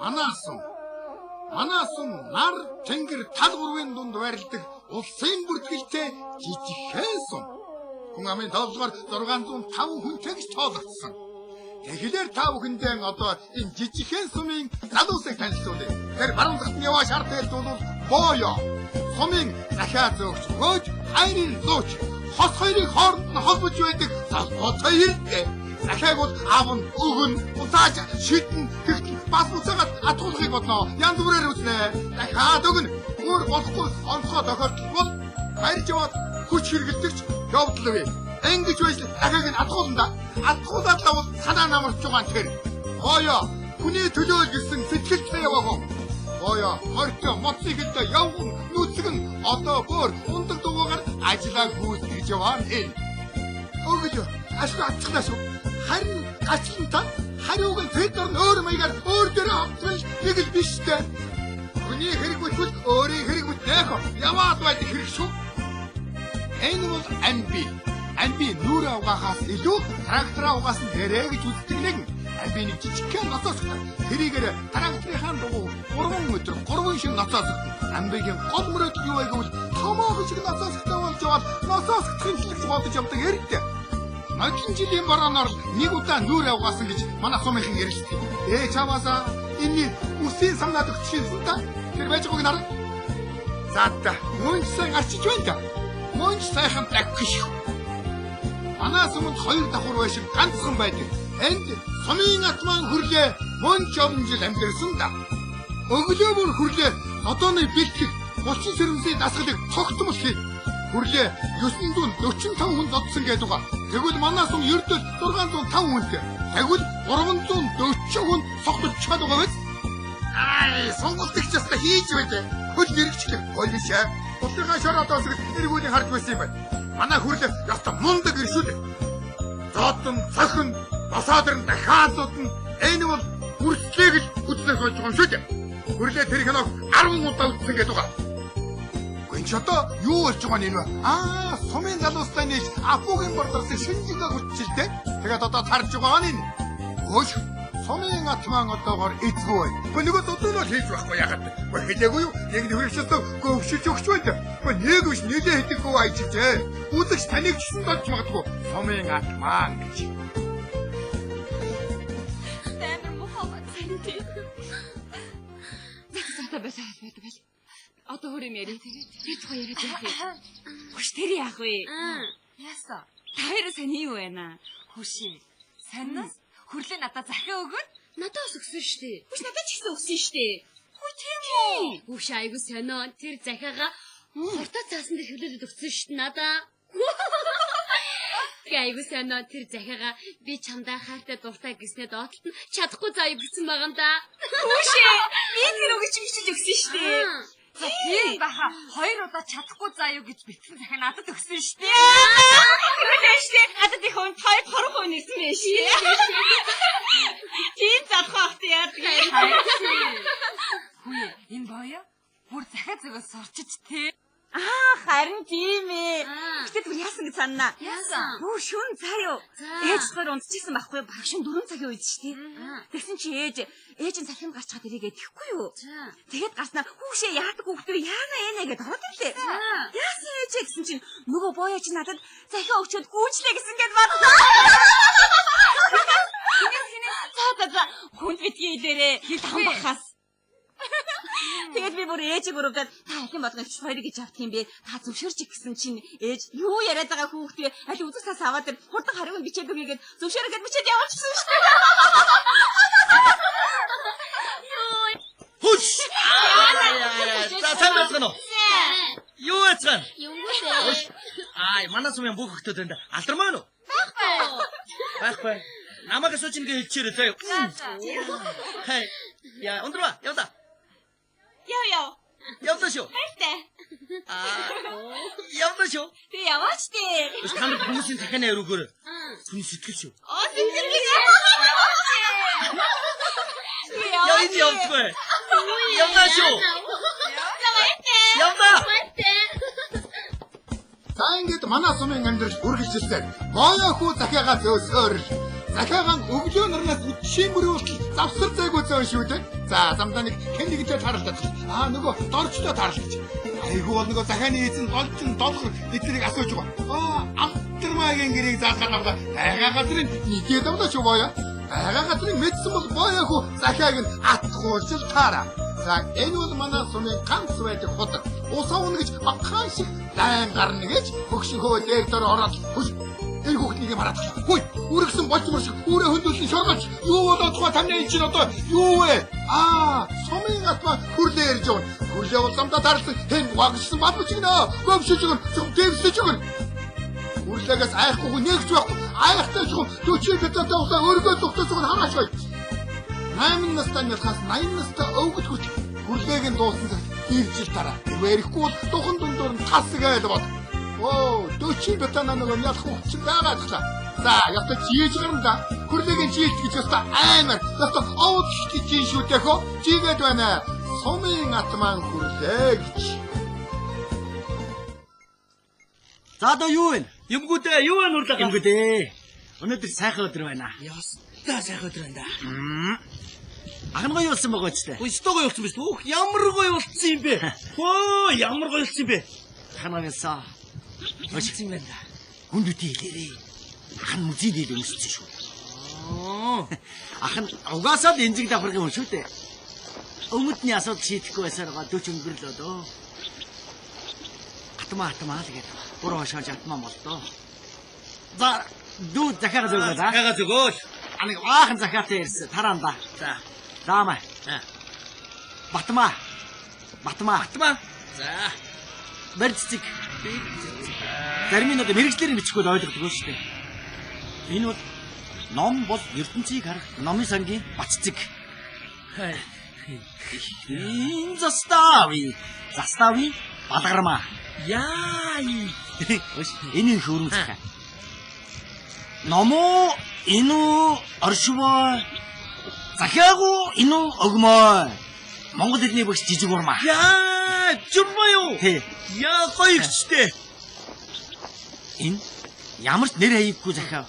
Манай сум нар тэнгэр тал гурвын дунд байрладаг улсын бүртгэлтэй жижигхэн сум. Хүн амын тооллогоор 605 хүнтэй гэж тоологдсон. Тэгэхээр та бүхэндээ одоо энэ жижигхэн сумын залуусыг танилцуулъя. Тэр баруун талд яваа шар тэлд бол Боё. Сумын захиа зөөгч бөөж хайрын зууч. Хос хоёрын хооронд нь холбож байдаг залбоотой ирдэ. Захиаг бол аав нь өгөн, удааж шидэн, тэгтэл бас буцаагаад атгуулахыг бодно. Янз бүрээр үзнэ. Дахиад өгнө. Өөр болохгүй онцгой тохиолдол бол барьж яваад хүч хэрэглэдэгч явдал вэ. Ингэж байж захиаг нь атгуулна да. Атгуулаад лавл санаа намарч байгаа тэр. Боё, хүний төлөө гэсэн сэтгэлтэй яваа хүн. Боё, морьтой мотоциклтэй явган нүцгэн одоо бүр ундаг дугуйгаар ажлаа гүйцэтгэж яваа нь. Өгөж ашгүй авчихлаа шүү. Харин гачлан та хариуг нь тэр дор өөр маягаар өөр дээр автвал нэг л биш дээ. Хүний хэрэг бүтвэл өөрийн хэрэг бүтнэх яваад байдаг хэрэг шүү. Энэ бол Амби. Амби нүүр авгаахаас илүү трактораа угаасан дээрээ гэж үздэг нэгэн. Амби нэг жижигхэн ноцоосготой. Тэрийгээр тракторынхаа дугуй 3 өдөр 3 шин ноцоосгоно. Амбигийн гол мөрөөдөл юу вэ гэвэл томоохон шиг ноцоосготой болж яваад ноцоосгох юм гэж бодож явдаг эрэгтэй. Нодлон жилийн борооноор нэг удаа нүүр авгаасан гэж манай сумынхан ярилцдаг. Чамаасаа энэ үсийн самнаад өгчихсэн та. Тэр байж байгааг нар. За та мөн сайн гарчиж байна та. Мөн сайхан давхи шүү. Манай суманд 2 давхар байшин ганцхан байдаг. Энд сумын атман хүрлээ мөн човн жил амьдэрсэн да. Өглөө бүр хүрлээ одооны бэлтгэх 30 сэрэмсийн дасгалыг тогтмол хий. Хүрлээ 945 хүн зодсон гэдэг байгаа. Тэгвэл манай сум ердөө 605 хүнтэй. Тэгвэл 340 хүн согтолж чад байгаа биз? Ай, сонголтыг ч яста хийж байлаа. Хөл мэрэгчлэг болишээ. Улсынхаа шороодоос эргүүлийг харж байсан юм байна. Манай хүрлээ яста мундаг иршүүлэг. Зодон, цохин, босоод ирэн дахиад зодон. Энэ бол үрслээг л үзнэх болж байгаа юм шүү дээ. Хүрлээ тэр киног 10 удаа үзсэн гэдэг байгаа. Гүн ч одоо юу болж байгаа нь энэ вэ? Аа, сумын залуустай нийлж Апугийн бордорсон шинжигээ хүчилтэй. Тэгээд одоо тарж байгаа нь энэ. Өөш, сумын атман одоогоор эзгүй бай. Гэхдээ нөгөө зодон хийж байхгүй яагаад вэ? Хэлээгүй юу? Яг нөхөрчөөс гөвшиж өгч байд. Гэхдээ нэг биш нэлээ хэдэггүй ажиллажээ. Үзэгч таныг ч гэсэн болж магадгүй. Сумын атман гэж. Амар мухаа цанти. За байлаа байл. Одоо өөр юм яриа. Би тухай яриад яах вэ? Хүш тэр яах вэ? Яасан? Та хоёроо сайн юу байна? Хүшээ. Санаас хүрлээ надад захиа өгöd. Надад бас өгсөн шүү дээ. Хүш надад ч гэсэн өгсөн шүү дээ. Хүү тийм үү? Хүш айгу сонио тэр захиагаа хортой цаасан дээр хөвлөлөд өгсөн шүү дээ надаа. Тэгээ айгу сонио тэр захиагаа би чамдаа хайртай дуртай гэснээр доотлолт нь чадахгүй заа гэсэн байгаа юм да. Хүшээ би тэр өгч бичиж өгсөн шүү дээ. За тийм баха. Хоёр удаа чадахгүй заа юу гэж бичсэн захиа надад өгсөн шүү дээ. Тэгвэл шүү дээ. Надад их хүн 20 30% нэрсэн байх шүү дээ. Тийм залхуу ах яадаг. Хүү энэ боёо бүр захиа зөгөөс сурчиж тий. Аа харин тийм ээ. Гэтэ түр яасан гэж санана. Яасан? Бүр шүн цаа юу. Ээж хоёр унтчихсан байхгүй баг шин 4 цагийн үед шүү дээ. Тэгсэн чи ээж нь салхинд гарчхаад ирээгээ тэхгүй юу. Тэгээд гарснаа хүүшээ яадаг хүүхдүү яана ийнэ гэдээ ороод ирлээ. Яасан ээжээ гэсэн чинь нөгөө боёо чи надад захиа өгчөөд гүйжлээ гэсэн гээд бодлоо. За хүнд битгий хэлээрээ хэл бахаас. Тэгээд би бүр ээжийг өрөвдөд та алин болгон их хоёрыг гэж авах юм бэ? Та зөвшөөрч гэсэн чинь ээж юу яриад байгаа хүүхдээ аль үзэг цаас аваад ир хурдан хариуг нь бичээд өгье гэд зөвшөөрөө гэд бичээд явуулчихсан шүү дээ. Хүш! За сайн байцгаана уу? Юу байцгаана? Юмгүй дээ. Аа, манай сумын бүх хүмүүс энд алдармаа уу? Байхгүй. Намайг асууж ингээ хэлчихээрэй заяа. Хэй. Я, өндрөө явда. Яв. Явда шүү. Баяртай. Аа, явда шүү. Тэг яваач дээ. Өс та нар хүмүүсийн захианы өрөөгөр хүний сэтгэл шүү. Оо сэтгэл гэж. Яа, энэ явдгүй. Явна шүү. Явда. За ингээд манай сумын амьдрал үргэлжилсэн. Боё хүү захиагаа зөөсөөр. Захиагаан өглөө нарнаас үдшийн бүрийн болтол завсар зайгүй зөөн шүү дээ. За замдаа нэг хэн нэгэнтэй тааралдаад. Аа нөгөө доржтой таарлаж. Айгуу бол нөгөө захааны эзэн голжин долгор эднийг асууж байгаа. Аа Алтармаагийн гэрийг заахаар авлаа. Байгаа газрын нэгээд авлаа ч боёо. Байгаа газрын мэдсэн бол боёо хүү захааг нь атгуулж л таараа. За энэ бол манай сумын ганц байдаг худаг. Ус авна гэж бахан шиг лайн гарна гэж хөгшин хөө дээр дор ороод хөш энэ хүүхднийг мараад. Хүй үргэсэн болчмор шиг үрээ хөндөөлсөн шоргоч юу болоод тухай тамны энэ чинь одоо юу вэ? Аа сумын гатма хүрлээ ярьж явна. Хүрлээ бол замдаа таарсан хэн вагшсан бадмч гинэ. Гомшиж өгнө. Дэвсэж өгнө. Хүрлээгээс айхгүй хүн нэгч байхгүй. Айхтай ч хүн 40 битатай усаа өргөө зүгтээс өгнө хараач бай. 8 настай нялхаас 80 настай өвгөд хүртэл хүрлээг нь дуусан цаг ирж ил тараа. Тэрвээ ирэхгүй бол духан дундуур нь тас гээл бод. Оо 40 битана нөгөө нялх хүүхд чинь байгаа ч. За ёстой чийж гарна да. Хүрлээг нь чийж гэж ёстой аймар. Ёстой овдол гэж шүү дээ хөө. Чийгээд байна. Сумын атман хүрлээ гэж. За одоо юу вэ? Юмгүй дээ. Юу вэ нурлага? Юмгүй дээ. Өнөөдөр сайхан өдөр байна. Ёстой сайхан өдөр байна да. Ах нь гоё болсон байгаа ч дээ. Ой, ёстой гоё болсон биз? Өөх, ямар гоё болсон юм бэ? Хөө, ямар гоё болсон юм бэ? Ах нь гоёсан. Өшсөн юм байна да. Хүнд үгүй хэлээрээ. Ах нь музейн дээл өмссөн шүү. Ах нь угаасаа л энзэг давхаргын хүн шүү дээ. Өмдний асуудал шийдэхгүй байсаар байгаа 40 өнгөрлөө дөө. Атмаа атмаа л гэдэг. Гурван хошоож атмаа болдоо. За дүү захиага зөөгөө за. Захиага зөөгөө. А нэг аахан захиатай ирсэн. Тараанда. За. Заамаа. Батмаа. Батмаа. Батмаа. За. Барь цэцэг. Зарим нь одоо мэрэгчлэр бичихгүй л ойлгодог шүү дээ. Энэ бол ном бол ертөнцийг харах номын сангийн бац цэцэг. Энэ застави. Застави балгармаа. Яа. Энэ их өрөм захиа. Номоо энэ үү оршвоо захиагүй энэ үү огмоо. Монгол хэлний багш жижиг урмаа. Яа, журмаа юу? Тий. Яа, гоё ихчтэй. Энэ ямар ч нэр хаяггүй захиа.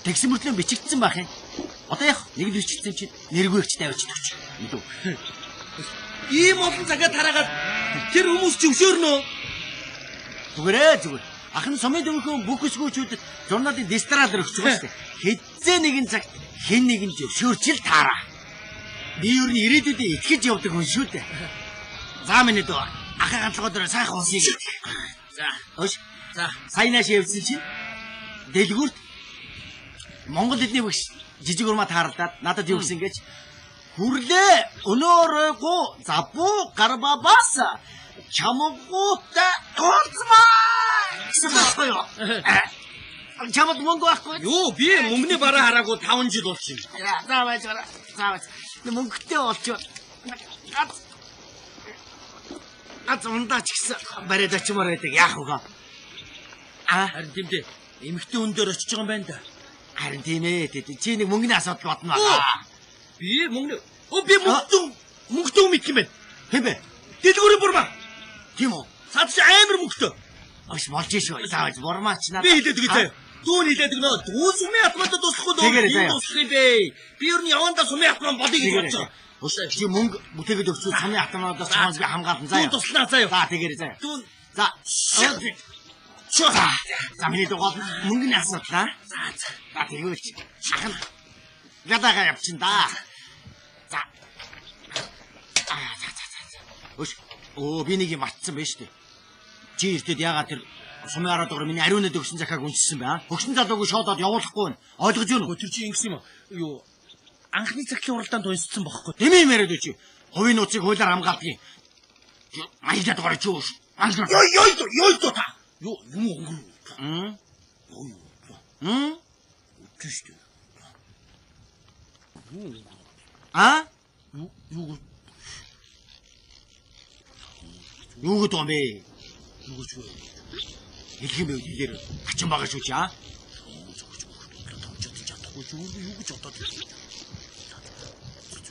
Тэгсэн мөртлөө бичигдсэн байх юм. Одоо яг нэг л бичигдсэн чинь нэргүй ихч тавьж өгч. Мэдв. Ийм олон захиа тараагаад тэр хүмүүс зөвшөөрнө үү? Зүгээрээ зүгээр. Ах нь сумын дөнгөн бүх өсгөөчүүдэд журналын дистралер өгч байгаа шүү дээ. Хэзээ нэгэн цагт хэн нэгэн зөвшөөрч л таараа. Би ер нь ирээдүйдээ итгэж явдаг хүн шүү дээ. За миний дөө. Ахын ганцхан өдөр сайхан усыг. За. Өөш. За. Сая нааш явсан чинь дэлгүүрт Монгол хэлний багш жижиг урмаа таарлаад надад юу гэсэн гэж хүрлээ өнөөрөөгүй забуу гарбабаас чамгуутай уулзмаа гэсэн байхгүй юу? Чамд мөнгө байхгүй. Юу би мөнгөний бараа хараагүй 5 жил болсон. За байж гараа. За байж. Мөнгөтэй болчих. Гац ундаач гэсэн бариад очимоор байдаг. Яах вэ? Аа харин тийм дээ. Эмэгтэй хүн дээр очиж байгаа юм байна да. Харин тийм ээ. Чи нэг мөнгөний асуудал бодно аа. Би мөнгө. Өө би мөнгөтэй хүн мэдэх юм байна. Тийм ээ. Дэлгүүрийн бурмаа. Тийм үү? Цаад чи амар мөнгөтэй. Аш болж шүү. Заавал бурмаач надад. Би хэлээд өгье заяа. Дүүн хэлээд өгнө. Дүүн сумын атмаатай туслахгүй дөө. Би туслах юм бэ. Би ер нь явандаа сумын атмаа болъё гэж бодож байгаа. Чи мөнгө бүтээгээд өгчөө сумын атмаадаас чамаас би хамгаална заяа. Дүүн туслана заяа. За тэгээрэй заяа. Дүүн. За. Чоо. За миний дугаар мөнгөний асуудал аа. За за. За тэгвэл шахал гадаага явчин да. За. Аа за за за. Өш. Өө би нэг юм мартсан байж тээ. Чи ирдэд яагаад тэр сумын араа дугаар миний ариунад өгсөн захааг үнссэн бэ? Хөгшин залууг шоодоод явуулахгүй нь. Ойлгож байна уу? Тэр чи ингэсэн юм уу? Юу анхны цаглын уралдаанд унссан бохоггүй. Дэмий юм яриад үү чи? Хувийн нууцыг хуулиар хамгаалдаг юм. Маягдаад байгаа чи юу? Йой йой йой та. Юу юм өнгөр. Хм? Юу юу. Хм? Үгүй шүү дээ. А? Юу юу Юу гэдэг юм бэ? Юу гэж вэ? Хэлэх юм бэ хэлээр хачин байгаа шүү чи аа? Томчод чадахгүй шүү. Юу гэж бодоод байна?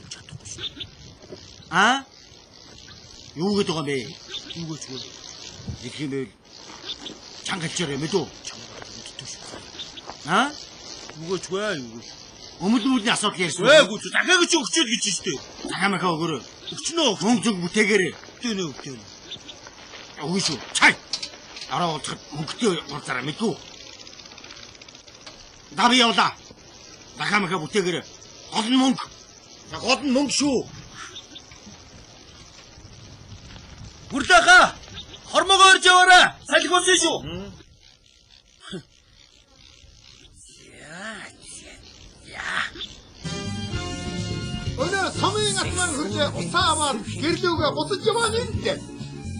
Чадахгүй шүү. А? Юу гэдэг юм бэ? Юу гэж вэ? Хэлэх юм бэ? Чанга хэлчихээр юм үү? Чанга мэддэг шүү. А? Юу гэж вэ? Юу гэж? Өмөл мөлний асуудал ярьсан. Ээгүй чи дахиад чи өгчөөд гэж штэ. Захаа махаа өгөөрэй. Өгчнөө. Мөнгө зүг бүтээгээрэй. Өгтөнө өгтөнө. Үгүй шүү. Чай. Дараа уулзахад мөнгөтэй уулзаарай мэдгүй. За би явлаа. Захаа махаа бүтээгээрэй. Гол нь мөнгө. Гол нь мөнгө шүү. Бүрлээхэ. Хормогоо ирж яваарай. Салхи болсон шүү. Өнөө сумын атман хүрлээ усаа аваад гэрлүүгээ буцаж яваа нэ.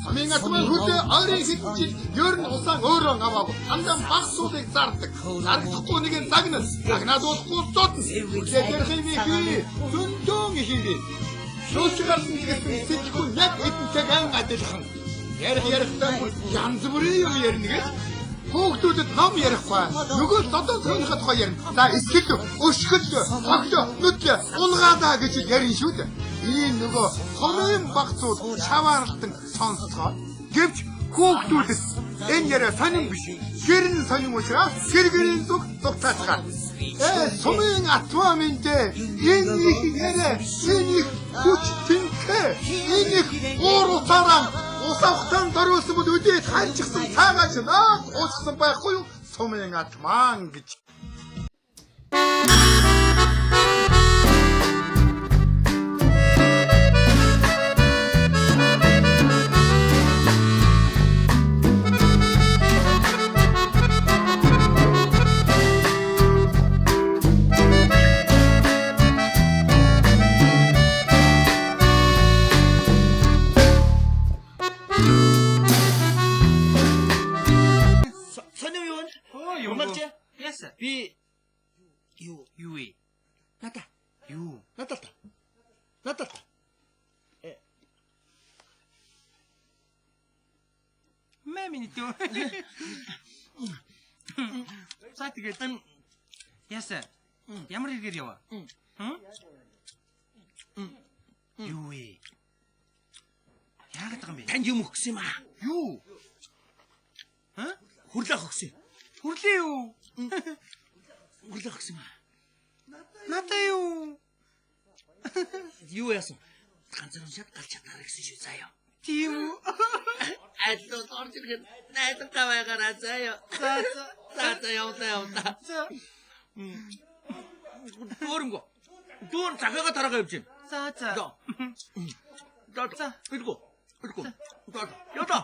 Сумын атман хүрлээ ойрын хэдэн жил ер нь усаа өөрөө аваагүй. Дандаа баг суулыг зардаг. Зарагдахгүй нэг нь загнал. Загнаад уулахгүй зодно. Хүрлээ дээрх юм хий. Зөндөөн их юм. Шүүгч гарсан гэсэн сэтгэхгүй яг эдэнтэй ган адилхан. Ярих ярихдаа бүр янз бүрийн юм ярина гэж хүүхдүүдэд ном ярихгүй. Нөгөө зодон цөөнийхөө тухай ярина. За эсгэл, өшгөл, цогло, нүдлээ, унгаадаа гэж ярина шүү дээ. Ийм нөгөө сумын багцууд шаваарлтан сонсцгоо. Гэвч хүүхдүүдэд энэ яриа сонин биш. Гэрэн сонин учраас гэр гэрийн зүг дугтаацгаа. Сумын атмаа минь дээ. Энэ их яриа, энэ их хүч тэнхээ, энэ их уур уцаараа ус авахтан зориулсан бол өдөөд ханчихсан цаагааш наад ууссан байхгүй юу? Сумын атмаан гэж. Сонин юу вэ? Оо юу. Урмалж. Яса. Би юу? Юу вэ? Надаа. Юу? Надаа л та. Надаа л та. Мэ миний дүү. За тэгээд яса. Ямар хэрэгээр яваа? Хм? Юу вэ? Яагаад байгаа юм бэ? Танд юм өгсөн юм аа. Юу? Хм? Хүрлээ авах өгсөн. Хүрлээ юу? Хүрлээ авах өгсөн юм аа. Надаа юу? Юу яасан? Ганцаар уншаад галж чадаарай гэсэн шүү заяа. Тийм үү? Айлууд орж ирэхэд найдвартай байгаарай заяа. За за. За за явлаа явлаа. За. Дүүрөнгөө. Дүүр захиага тараагаа явж байна. За за. За. За За. Илгүү. Илгүү. За. Явлаа.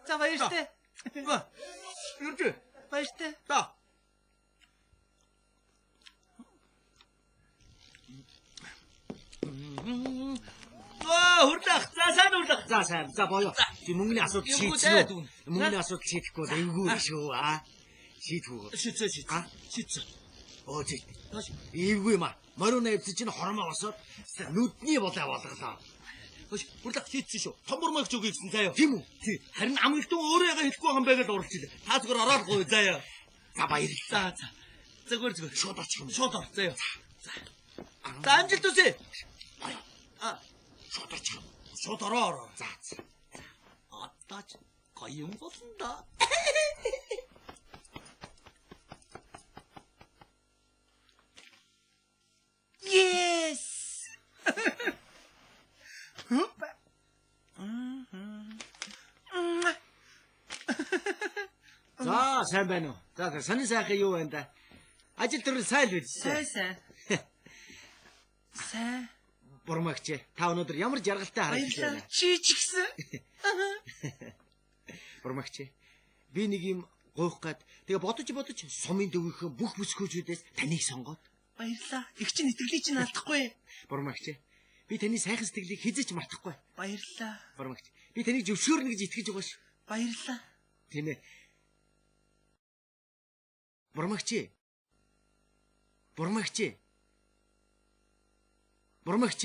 За баяртай. За. Юрч. Баяртай. За. Аа, хүрлэх. За сайн хүрлэх. За сайн. За боёо. Би мөнгөний асуудал Эвгүй шийдсэн дээ, үү? дүүн. Мөнгөний асуудал шийдэхгүй бол эвгүй шүү аа. Шийдэхгүй. Шийдсэн шийдсэн. А? Шийдсэн. Оо чи. Тоош. Эвгүй юм аа. Морин навьцсан чинь хормоо босоод нүдний булаа болголоо. Хөөш, хүрлэх шийдсэн шүү. Том бурмаг ч үгүй гэсэн заяа. Тийм үү? Тий. Харин амгалтун өөрөө яга хэлэхгүй байгаа юм байгаад уралж илээ. Та зүгээр ороод гоё заяа. За баярлалаа. За за. Зүгээр зүгээр. Шууд очих юм. Шууд ор заяа. За. За амжилт хүсье. А, Шууд очих юм. шууд ороо ороо. За за. Одоо ч гоё юм болно да. Yes. Хупа. За сайн байна уу? За за сонин сайхан юу байна да? Ажил төрөл сайн л Сайн үссэн. сайн. Сайн. Бурмагч та өнөөдөр ямар жаргалтай харагдаж Баярлалаа. байна. Чи ч гэсэн. Бурмагч би нэг юм гуйх гад тэгээ бодож бодож сумын төвийнхөө бүх бүсгүүчүүдээс таныг сонгоод Баярлалаа. Их чинь итгэлийг чинь алдахгүй. Бурмагч би таны сайхан сэтгэлийг хэзээ ч мартахгүй. Баярлалаа. Бурмагч би таныг зөвшөөрнө гэж итгэж байгаа ш. Баярлалаа. Тийм ээ. Бурмагч. Бурмагч. Бурмагч.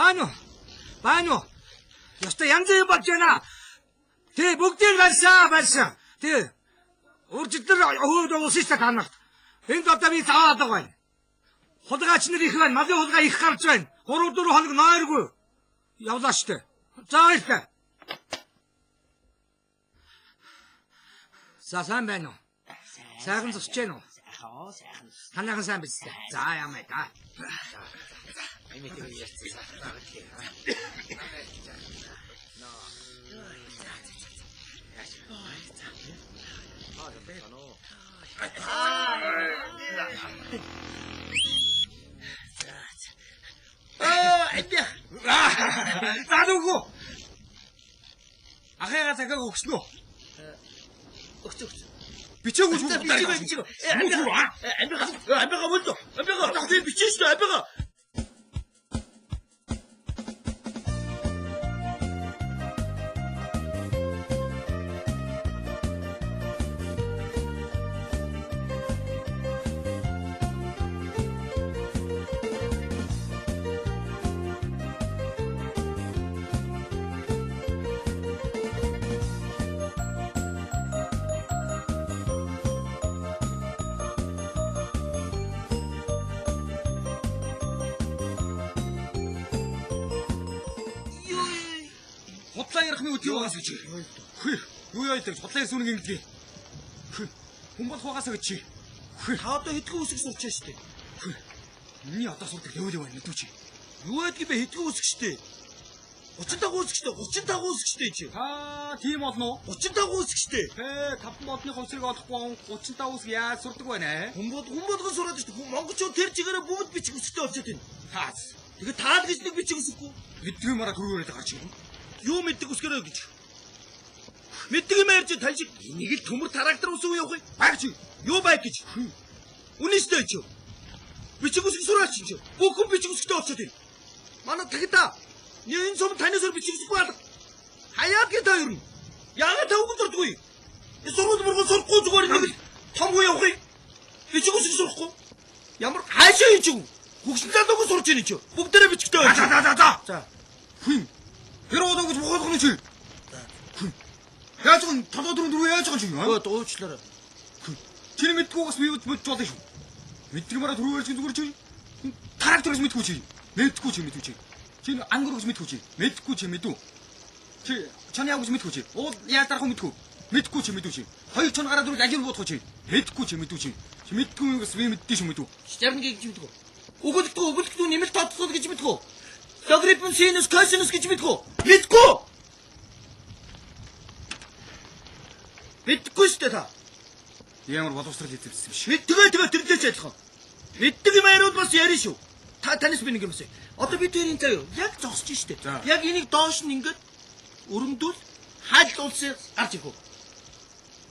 Байна уу? Байна уу? Ёстой янз юм болж байна. Тэ бүгдийг барьсан. Тэ уржидлэр өвөд уулсан шүү та нарт. Энд одоо би заваа алга байна. Хулгайч нар их байна. Малын хулгай их гарч байна. 3-4 хоног нойргүй. Явлаа шүү дээ. За баярлалаа. За сайн байна уу? Сайхан зогсож байна уу? Сайхан. Танайхан сайн биз дээ. За яамай да. Аа, За нүгүү. Ахыгаа цагааг өгсөн үү? Өгч. Бичээгүй шүү. Бичээгүй. Амига болдоо. Амига. Би бичсэн шүү амига. Худлаа ярих нь үгүй байгаас гэж. Хүй, юу яа гэдэг худлаа ярьсан үнэг ингэдэг. Хүй, хүн болох байгаас гэж чи. Хүй, Та одоо хэдхэн үсэг сурчаа шүү дээ. хүй. Миний одоо сурдаг левел юу байна мэдүү чи. Юу байдгийг бэ хэдхэн үсэг шүү дээ. 35 үсэг шүү дээ. 35 үсэг шүү дээ чи. Аа, тийм болно уу? 35 үсэг шүү дээ. Хэ, таван бодны хувьсрыг олохгүй он 35 үсэг яаж сурдаг байна э? Хүн болгон сураад шүү дээ. Монголчууд тэр чигээрээ бүгд бичих үсэгтэй болчиход байна. Таас. Тэгээ таал гэж нэг бичих үсэггүй. Мэддэг юмараа түрүүрээд гарч ирнэ. Юу мэддэг үсгэрээ гэж. Мэддэг юм ярьж тань шиг нэг л төмөр трактор үсэг явах юм. Баг чи. Юу байг гэж. Үнэн шүү дээ чи. Бичих үсэг сураач чи. Бүх хүн бичих үсэгтэй болчиход байна. Манай тагта. Энэ сум таны сур бичих үсэггүй алга. Хаяад гэ та ер нь. Яагаад та үгэн зурдгүй? Сургууль мургуул сурахгүй зүгээр нэг л том хүн явах юм. Бичих үсэг сурахгүй. Ямар хаашаа юм чи? Хөгшин залууг сурч ийн чи. Бүгдээрээ бичихтэй болж. За. За. Хүй. Тэр удаа гэж бохоодох нь чи. Хүй. Яаж гэн 7 4 4 яаж гэн чи? Өө уучлаарай. Чиний мэддгүйгээс би мэдж болно шүү. Мэддэг юмараа түрүүрж зүгээр чи. Трактор гэж мэдгүй чи. Мэдгүй чи мэдгүй чи. Чи ангар гэж мэдгүй чи. Мэдгүй чи мэдүү. Чи чон яав гэж мэдгүй чи. Уул яаж дарах вэ мэдгүй. Мэдгүй чи мэдүү чи. Хоёр чон гараад ирвэл алийг буудах чи. Мэдгүй чи мэдүү чи. Чи мэдгүй юм гэсэн би мэддээ шүү мэдүү. 61 гэж мэдгүй. Өгөлдгөө нэмэлт тодтол гэж мэдгүй. Логарифм синус косинус гэж мэдгүй. Мэдгүй. Мэдгүй шүү дээ та. Ямар боловсрал эзэмсэн биш. Мэддэг тэгээ тэрнтэй ч адилхан. Мэддэг юм яриад бас ярина шүү. Та танаас би нэг юм асууя. Одоо бид хоёрын заяа яг зогсож штэ. За. Яг энийг доош нь ингээд өрөмдөл хайл улсыг гарч ирэх үү?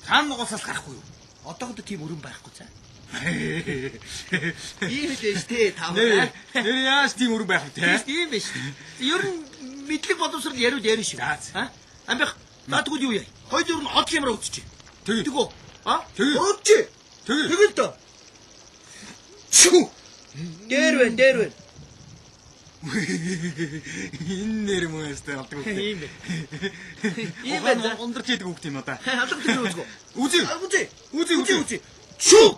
Та нугасаас гарахгүй юу? Одоохондоо тийм өрөм байхгүй цаа. Ийм л байж тээ та Нэр бүхэн. нэр яаж тийм өрөм байх вэ те? Тийм биш. Ер нь мэдлэг боловсрал яриад ярина шүү. За. А? Амбих. За тэгвэл юу яа? Хоёр ер нь од ямар үзчих. Тэгье. Тэгв. А? Тэгье. Урууч. Тэгье. Тэгэл дөө. Чү. Дээр байна, дээр байна. Энэ нэр мөн ястай алдаг үгтэй. Ийм байна. Ийм байна. Ундарч идэг үг тийм одоо. Алдаг тэр үзгөө. Үзье. Үзье. Үзье, үзье. Үзье. Чү.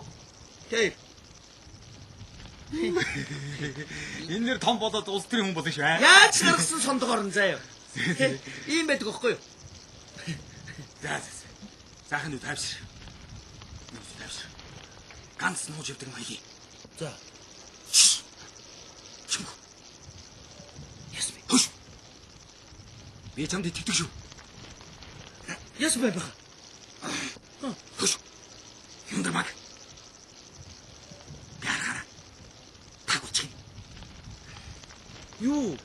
Тэг. Энэ нэр том болоод улс төрийн хүн болно шүү. аа. Яаж гаргасан сондгоор нь заяа. Ийм байдаг аахгүй юу? За за. Заахын үү тайвшир. Тайвшир. Ганц нууж явдаг юм хаяа. За. Чим. Яс бэ? Хөш. Би чамд итгэдэг шүү. Яс бэ баха? Хөш. Юндар маг. Би харахаараа. Таг учих. Юу?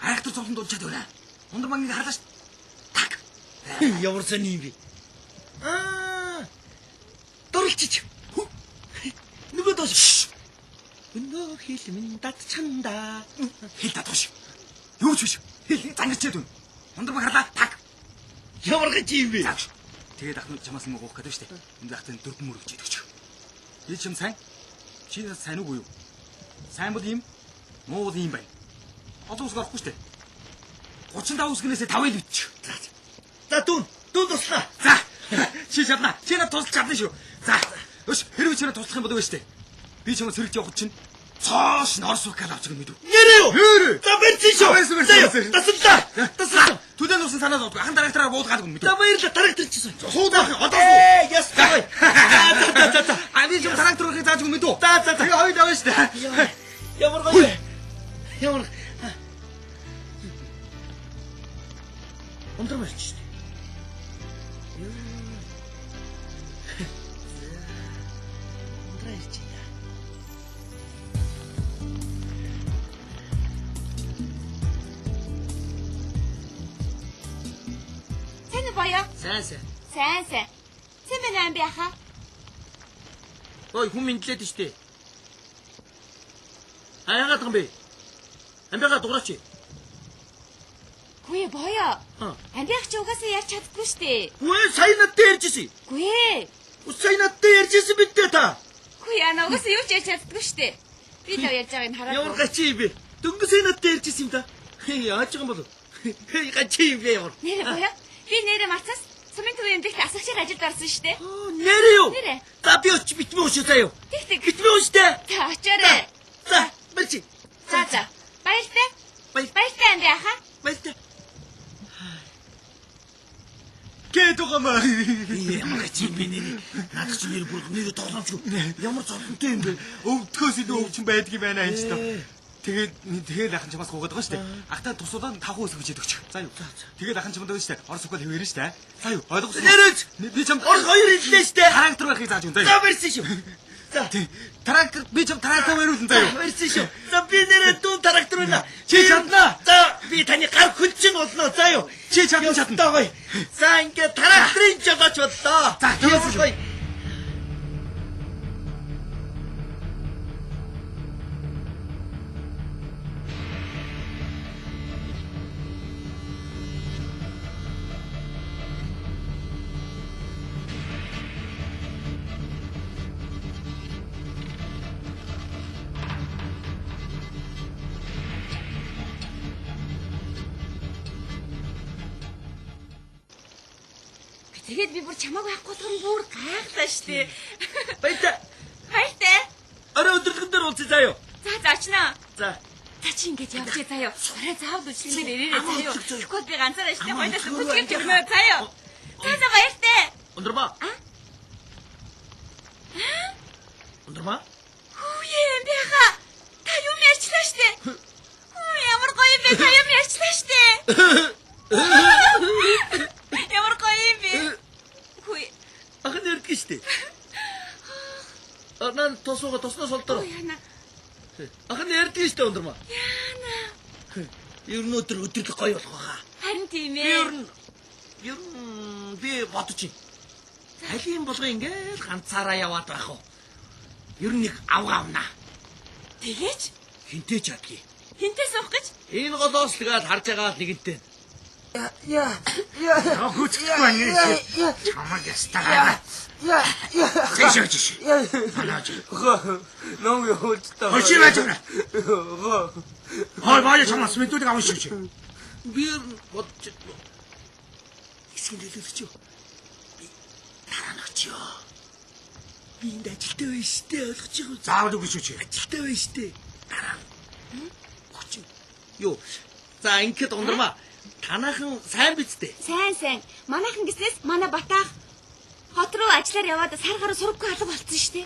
Айхтар зовлон дулжаад байна. Ундар магийг харлаа шүү. Таг. Ямар сони юм бэ? Аа. Дурлчич. Нөгөө доош. Өнөө хил минь дат чанда. Хил татваш. Юу ч биш. Хил зангарчээд байна. Ундар маг харлаа. Таг. Ямар гэж юм бэ? За. Тэгээд ахнууд чамаас юм уух гэдэг шүү дээ. Энд ахтан дөрвөн мөр өгч идэг ч. Би чам сайн. Чи надад сайн уугүй юу? Сайн бол ийм, муу бол ийм байна. Олон үсэг орохгүй шүү дээ. 35 үсгнээсээ 5-ыг биччих. За дүүн. Дүүн туслаа. За. Чи чадна. Чи надад туслах чадна шүү. За. Өш хэрвээ чи надад туслах юм бол үгүй шүү дээ. Би чамд сэрэгж явахад чинь цоош норс вокал авч өгнө мэдүү. Нэрээ юу? Нэрээ. За барьсан шүү. Барьсан, барьсан, Таслаа. Таслаа. Түлэн нуусан санаад бодгүй. Ахан дараагтраар буудгаад өгнө мэдүү. За баярлалаа. Трактор чийсэн. Суудах одоо суу. Ээ, ястай. За за за за. А би чам трактор өрхийг зааж өгнө мэдүү. За за за. Тэгээ хоёул авна шүү дээ. Ямар гоё. Ямар Өндөр мөрч шүү дээ. Өндөр ирж байна. Сайн уу боёо? Сайн сайн. Сайн сайн. Сайн байна амби аха. Ой хүн мэдлээд штэ. А яагаад юм бэ? Амбигаа дуграач. Үгүй боёо. Аа. Амби ах чи угаасаа ярьж чаддгүй штэ. Үгүй сая надтай ярьж ирсэн. Үгүй ээ. Сая надтай ярьж ирсэн бид дээ та. Үгүй яана угаасаа юу ч ярьж чаддгүй штэ. Би л ярьж байгааг нь хараад. Ямар гачи юм бэ? Дөнгөж сая надтай ярьж ирсэн юм да. Яаж юм бол? Гачи юм бэ ямар? Нэрэ боёо. Би нэрэ марцаас сумын төвийн эмнэлэгт асагчаар ажилд орсон штэ. Нэрээ юу? Нэрээ. За би очиж битмээ уншаа заяа. Тэг тэг. Битмээ унштай. За очоорой. За барьчих. За за. Баяртай. Баяр. Баяртай амби аха. Баяртай. Гээд байгаа маа. Ямар гачи юм бэ нэрээ? Надад чи нэр бүр нэр тоглоомчгүй. Ямар зовлонтой юм бэ? Өвдөхөөс илүү өвчин байдаг юм байна энэ ч тоо. Тэгээд тэгээд ахын чамаас гуугаад байгаа шүү дээ. Ахтаа тусуудаа 5 үсэг бичээд өгч. За юу. Тэгээд ахын чамд байна шүү дээ. Орос үгээр хэвээрэн шүү дээ. За юу. Ойлгосон. Нэрээ. Би чамд Орос хоёр хэллээ шүү дээ. трактор барихыг зааж өгнө. За За юу. барьсан шүү. За. Трактор би чам трактор бариулна за юу. Барьсан шүү. За би нэрээ дүүн трактор байна. Чи чадна. За би таны гар хөлчин болно заа юу. Чи чадна чадна. Ёстой гоё. За ингээ тракторын жолооч боллоо. За, Ямар гоё. Тэгээд би бүр чамааг байхгүй болохоор бүр гайхлаа штэ. Баяртай. Баяртай. Орой өдөрлгөн дээр уулзъя заа юу. За за очноо. За. За чи ингэж явж заяа. Орой заавал үйлчлэгнээр ирээрэй заяа. Тэгэхгүй би ганцаараа штэ хоёлаас бүжгэлж өгнө заяа. За за баяртай. Өндөрмаа. Өндөрмаа. Хүүе юм бэ ха. Та юм ярьчлаа штэ. Хүү ямар гоё юм бэ та юм ярьчлаа штэ. Ямар гоё юм бэ. Хүү Ахын ярьдаг штэ. А нан тосууга тосноо солдороо. яана. Ахын ярьдаг штэ өндөрмаа. Яана. Ер нь өдөр өдөрлөг гоё болох байхаа. Харин тийм Би ээ. ер нь ер нь би бодож байна. Халийн болгоо ингээл ганцаараа яваад байх уу? Ер нь нэг авга авнаа. Тэгээч Хинтээ чадгийг. хинтээ суух гэж Энэ голоос л гаал харж байгаа л нэгэнтэй. Яа хүчгүй байна. Чамаг ястаа. Тийш очиж. Манаач. Ном явуулж та. Очиж байж байна. Хой баяа чамаас мэдүүлэг авах шүү. Би ер нь бодож хэсгийн төлөөлөгч юу? Би дараа нь очиё. Би энд ажилтай байна штэ ойлгож байгаа уу? Заавал үгүй шүү. Ажилтай байна штэ. Дараа нь. Очив. Юу? За ингээд ундрмаа. Танаахан сайн биз дээ. Сайн сайн. Манайхан гиснээс манай Батаах хот руу ажиллаар яваад сар гаруй сураггүй алга болцсон штэ.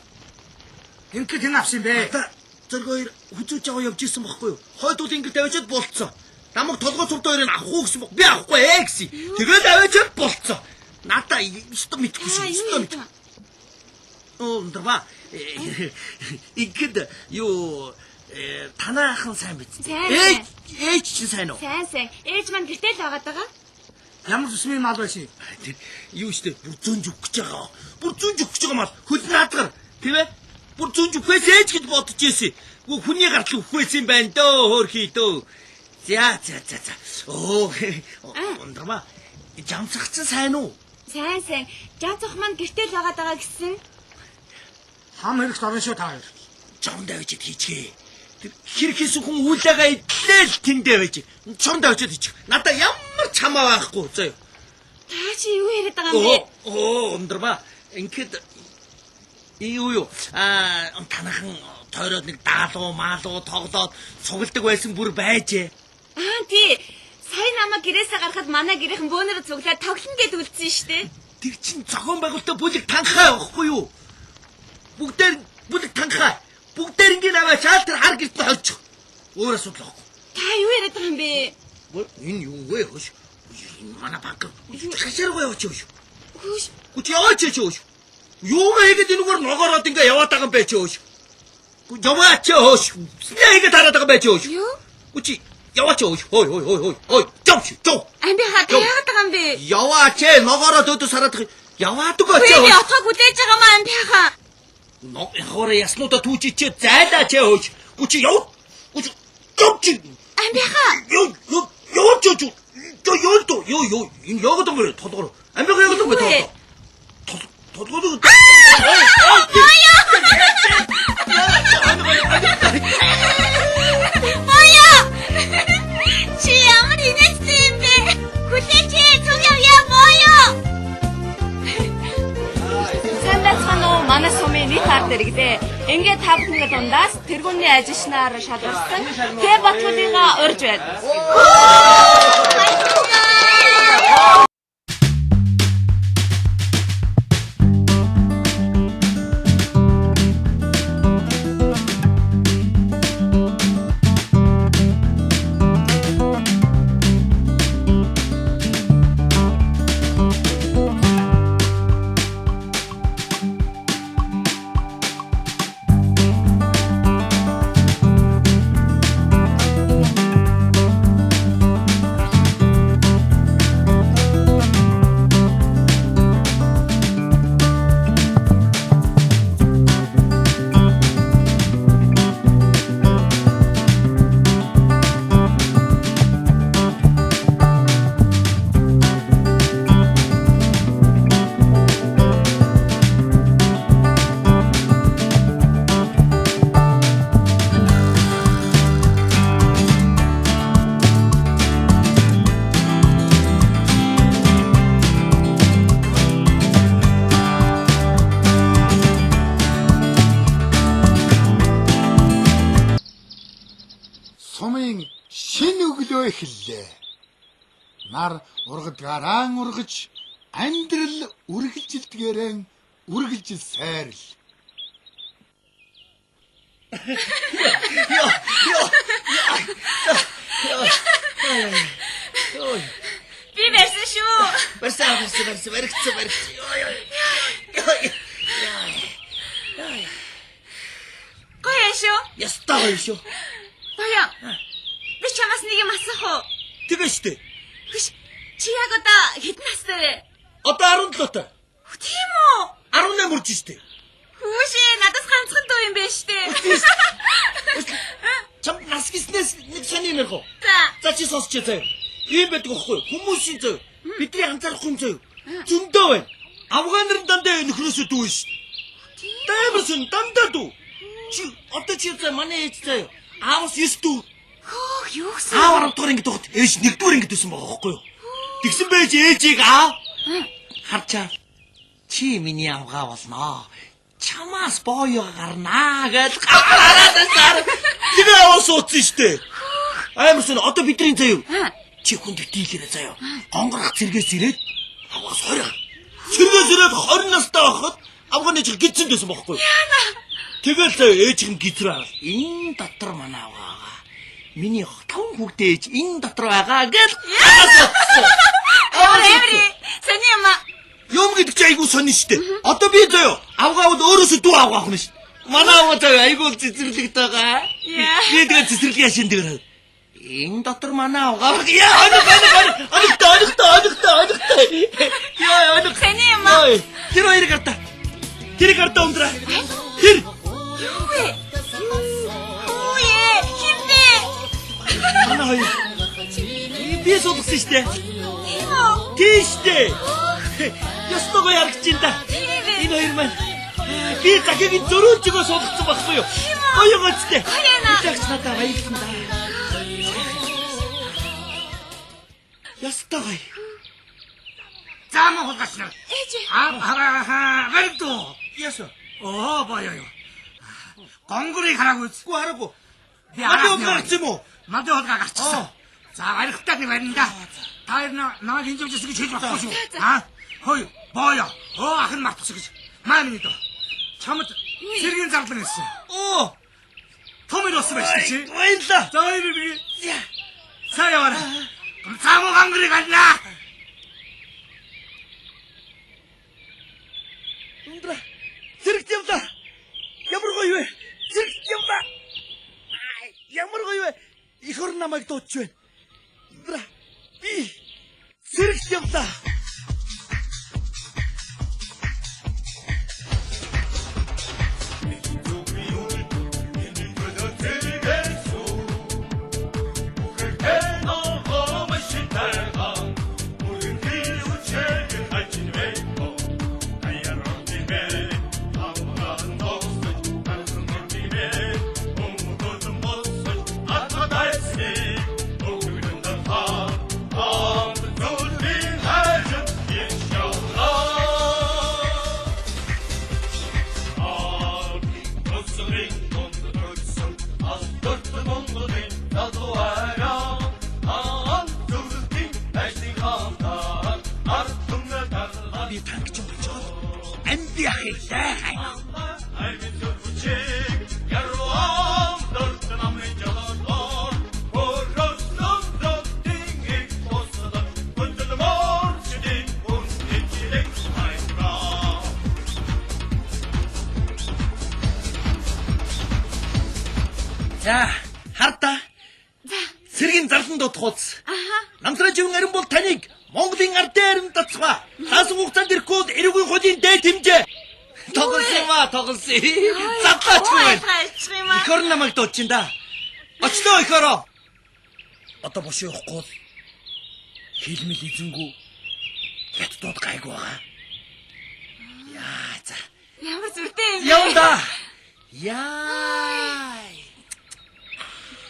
Ингээд хэн авсан бэ? Та зэрэг хоёр хүзүүж аваа явж исэн бохгүй юу? Хойд уул ингээд авчиад болцсон. Намайг толгой цувдаа хоёрыг авах уу гэсэн бох. Би авахгүй ээ гэсэн. Тэгэл авчиад болцсон. Надаа ёстой мэдхгүй шүү. Ёстой мэдхгүй. Оо ундрмаа. Ингээд юу танаахан сайн биз дээ. Сайн, Ээж ээж чинь сайн уу? Сайн сайн. Ээж маань гэртээ л байгаад байгаа. Ямар төсмийн мал байсан юм? Тэр юу штэ бүр зөнж өгөх гэж байгаа. Бүр зөнж өгөх гэж байгаа мал хөл наадгар тийм ээ? Бүр зөнж өгөхээс ээж гэж бодож ирсэн. Үгүй хүний гартал өгөх байсан юм байна дөө хөөрхий дөө. За за за за. Оо ундрмаа. Жамцах чинь сайн уу? Сайн сайн. Жан цох маань гэртээ л байгаад байгаа гэсэн. Хам хэрэгт орно шүү та хоёр. Жон давж хийчихээ. Тэр хэр хийсэн хүн үйлээгээ идлээл тэндээ байж. Чонд очиод ичих. Надаа ямар ч хамаа байхгүй заяа. Та чи юу яриад байгаа юм бэ? Оо, ундрма. Ингээд юу юу? Аа, танахан тойроод нэг даалуу, маалуу тоглоод цугладаг байсан бүр байжээ. Аа тий. Сая намайг гэрээсээ гарахад манай гэрийнхэн бөөнөрөө цуглаад тоглоно гэд үлдсэн шүү дээ. Тэр чин зохион байгуулалтаа бүлэг танхаа байхгүй юу? Бүгдээр бүлэг танхаа. Бүгдээр ингээд аваачаал тэр хар гэрт нь хольчих. Өөр асуудал байхгүй. Та юу яриад байгаа юм бэ? Энэ юу вэ? Хөш. Энэ манай банк. Хашааргүй яваач юу? Хөш. Гүч яваач юу? Юугаа хийгээд энэгээр ногоороод ингээ яваад байгаа юм бэ чи хөөш? Яваач хөөш. Яа хийгээд хараад байгаа юм бэ чи хөөш? Юу? Гүч яваач хөөш. Хой хой хой хой. Хой, жав чи, жав. Амбиха та яагаад байгаа юм бэ? Яваач ээ, ногоороод өөдөө сараад яваад өгөөч Би хөөш. отгоо хүлээж байгаа маа амбиха. Ног яхаараа яснуудаа түүжичээ зайлаач ээ хөөш. Гүч яв. Гүч жав чи. Амбиха. Яв яваач чи. Жо ёо ёо ёо энэ яагаад байгаа юм бэ толгоор. Амбиха яагаад байгаа юм бэ толгоор. Толгоор. Боё! Чи ямар инээдтэй юм бэ? Хүлээч ээ, цуг явъя боё. Сайн байцгаана уу? Манай сумын нийт ард иргэдээ. Ингээд та бүхний дундаас тэргүүний ажилчнаар шалгарсан Т Батгуулыгаа урьж байна. Сумын шинэ өглөө эхэллээ. Нар ургадгаараа ургаж, амьдрал үргэлжилдгээрэн үргэлжилсээр л. Би барьсан шүү. Барьсан барьсан барьсан баригдсан баригдсан. Гоё шүү. Ястаа гоё шүү. Боё. Би чамаас нэг юм асуух уу? Тэгээ штэ. Хүш. Чи яг одоо хэдэн настай вэ? Одоо 17 та. Тийм үү? 18 үрж штэ. Хүүшээ, надаас ганцхан дүү юм байна штэ. Чам нас гиснээс нэг сони юм ярих уу? За. За чи сонсч заяа. Ийм байдаг байхгүй юу? Хүмүүсийн заяа. Бидний анзаарахгүй юм заяа. Зөндөө байна. Афган нар дандаа нөхрөөсөө дүү шүү. Даймар сон дандаа дүү. Чи одоо чи заяа манай ээж заяа. Аавс 9 дүү. Хөөх, юу гэсэн? Аав 10 дугаар ангид байхад ээж 1 дугаар ангид байсан байгаа байхгүй юу? Тэгсэн байж ээжийг аав харчаа. Чи миний авгаа болноо. Чамаас боёо гарнаа гэж гараад байсан. Тэгээ аваа суудсан штэ. Амар сон одоо бидний заяа. Чи хүнд дийлэрэ заяа. Гонгорох цэргээс ирээд авгаас 20. Цэргээс ирээд 20 настай байхад авгаа нэг гидсэнд байсан байхгүй юу? Тэгэл заяа ээж нь гизрээ авал. Энэ дотор манай авгаа байгаа. Миний таван хүүхдээ ээж энэ дотор байгаа гэж. Ямар эври. Сони юм аа. Юм гэдэг чи айгуу сонин штэ. Одоо би заяа авгаа бол өөрөөсөө дүү авгаа авах нь штэ. Манай аваа заяа айгуу цэцэрлэгт байгаа. Би тэгээ цэцэрлэг яшин дээр. Энэ дотор манай авгаа. Яа оног оног оног оног оног оног оног. Яа оног. Сони юм аа. Тэр хоёрыг гартаа. Тэр гартаа ундраа. Тэр Юу вэ? Хүүе, хин бэ? манай хоёр. Би суулгасан штэ. Тийм үү? Тийм штэ. Ёстой гоё харагдаж байна да. Тийм ээ. Энэ хоёр маань би захигийн зөрүүл зөгөө суулгацсан байхгүй юу? Тийм үү? Гоё гоцтой. Гоё надаа баярлалаа да. Ястай гоё. За Монгол гач нар. Аа баригдуу. Ясо. Оо боёо юу. Гонгорыг хараагүй үз. Гүү хараагүй. Би Мадын хулгай гарсан юм уу? Мадын хулгай гарчихсан. За баригтаад нэг барина да. Та хоёр намайг хинжиж гэж хэлж болохгүй шүү. Аа хөөе боёо. Оо ах нь мартчихсан гэж. Маа миний дөө. Чамд цэргийн зарлан ирсэн. Оо. Том ир болсон байж чи. Баярлалаа. За хоёр би. За яваарай. За муу гонгорыг алнаа. Ундра. Цэрэгт явлаа. Ямар гоё вэ? Цэрэгт явлаа. Ай, ямар гоё вэ? Их орон намайг дуудаж байна. Ундра. Би цэрэгт явлаа. Би танк ч болчиход амби ахыг дайхай. За, хар та. Цэргийн зарлан дуудах ууц. Аха. Намтраа живэн арин бол таныг Монголын ардын арим татсгаа. Лаасан хугацаанд ирэхгүй бол эрүүгийн хуулийн дээд хэмжээ. Тоглосон юм аа, тоглосон. Задлаач байна. Айлчих юм аа. Эх орон намайг дуудчин да. Очлоо эх ороо. Одоо бошоо явахгүй бол хилмэл эзэнгүү хятадууд гайгүй байгаа. Яа за. Ямар зүртэй юм бэ? Явна да. Яа.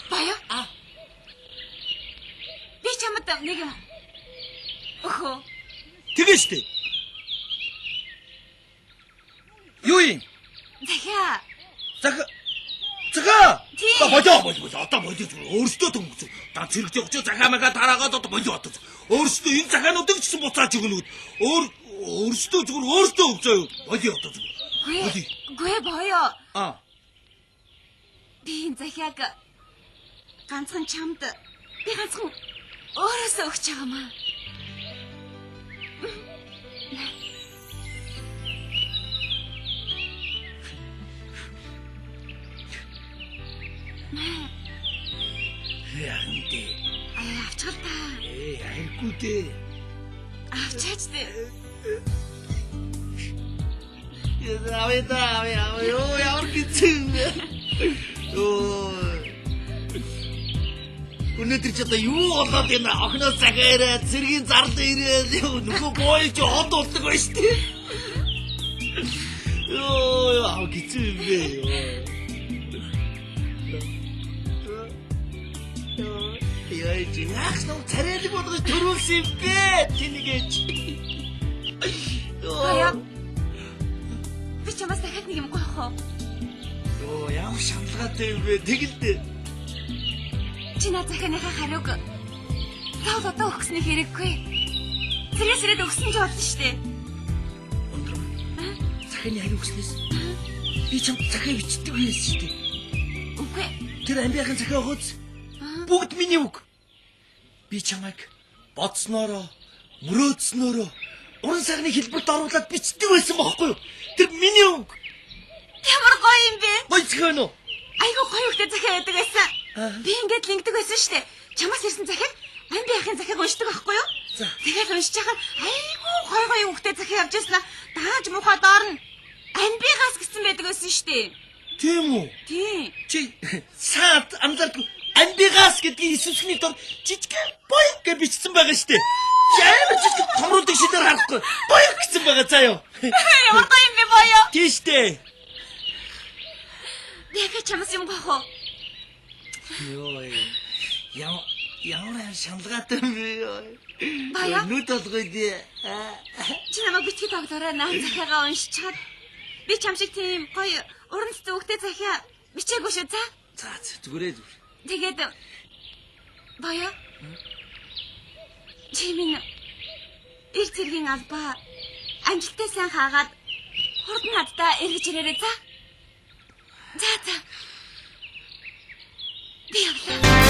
Баяа. Би чамд нэг юм өхөө. Тэгээ штэ. Юу юм? Захиа. Зах Захаа. Тийм. За болоо болоо болоо. Одоо болоо зүгээр өөртөө дөнгөж. Да цэрэг явж захаа мага тараагаад одоо болоо одоо. Өөртөө энэ захаануудыг ч гэсэн буцааж өгнө. Өөр өөртөө зүгээр өөртөө өгзөө юу. Болоо одоо зүгээр. Гүй. Гүй боёо. Аа. Би энэ захиаг ганцхан чамд би ганцхан өөрөөсөө өгч байгаа маа. Яа юм бэ? Аа авчгал та. Ээ, хайргүй дээ. Авчаач дээ. Авъя да, авъя, авъя. Йоо, ямар хэцүү юм бэ? Йоо. Өнөөдөр ч одоо юу болоод байна? Охиноос захиа ирээд, цэргийн зарлал ирээд, ёо, нөгөө боёж хот болдог байж тээ. Йоо, аа хэцүү юм бэ? Йоо. Яа, чи яах нь царайлаг болгож төрүүлсэн юм бэ? Тэнийгээч. Йоо. Баяа. Би чамаас дахиад нэг юм гойх уу? Йоо, ямар шаналгаатай юм бэ? Тэгэлдэ. Чи над захианыхаа хариуг заавал одоо өгсөний хэрэггүй. Зэрэг сэрээд өгсөн ч болно шүү дээ. Өндөр. Захины хариу өгснөөс би чамд захиа бичдэг байсан шүү дээ. Үгүй. Тэр амбиахан захиа өгөөц. Бүгд миний үг. Би чамайг бодсноороо, мөрөөдснөөрөө уран сайхны хэлбэрт оруулаад бичдэг байсан бохоггүй юу? Тэр миний үг. Ямар гоё юм бэ? Гоё захиа нөө. Айгу гоё хөхтэй захиа байдаг байсан. Би ингээд л ингэдэг байсан шүү дээ. Чамаас ирсэн захиаг амби ахын захиаг уншдаг байхгүй юу? За. Тэгэл уншиж хахад айгу гоё гоё хөхтэй захиа явж байснаа дааж муухай доор нь амбигаас гэсэн байдаг байсан шүү дээ. Тийм үү? Тийм. Чи саад анзаардгүй амбигаас гэдгийг Иесусний дор жижигхэн боёг гэж бичсэн байгаа шүү дээ. Чи амар жижиг томруулдаг шидээр харахгүй. Боёг гэсэн байгаа заа юу. Ямар гоё юм бэ боёо? Тийм шүү дээ. Би яхаа чамаас юм гоох уу? Йоо. Ямар ямар аим шаналгаатай юм бэ ёо. Баяа. Нүд болгоё дээ. Чи намайг битгий тоглоорой. Наан захиагаа уншичаад би чам шиг тийм гоё уран зүгтэй захиа бичээгүй шүү за. За за, зүгээрээ зүгээр. Тэгээд Баяа. Чи минь эр цэргийн албаа амжилттай сайн хаагаад хурдан надтай эргэж ирээрэй за. За за. Би явлаа.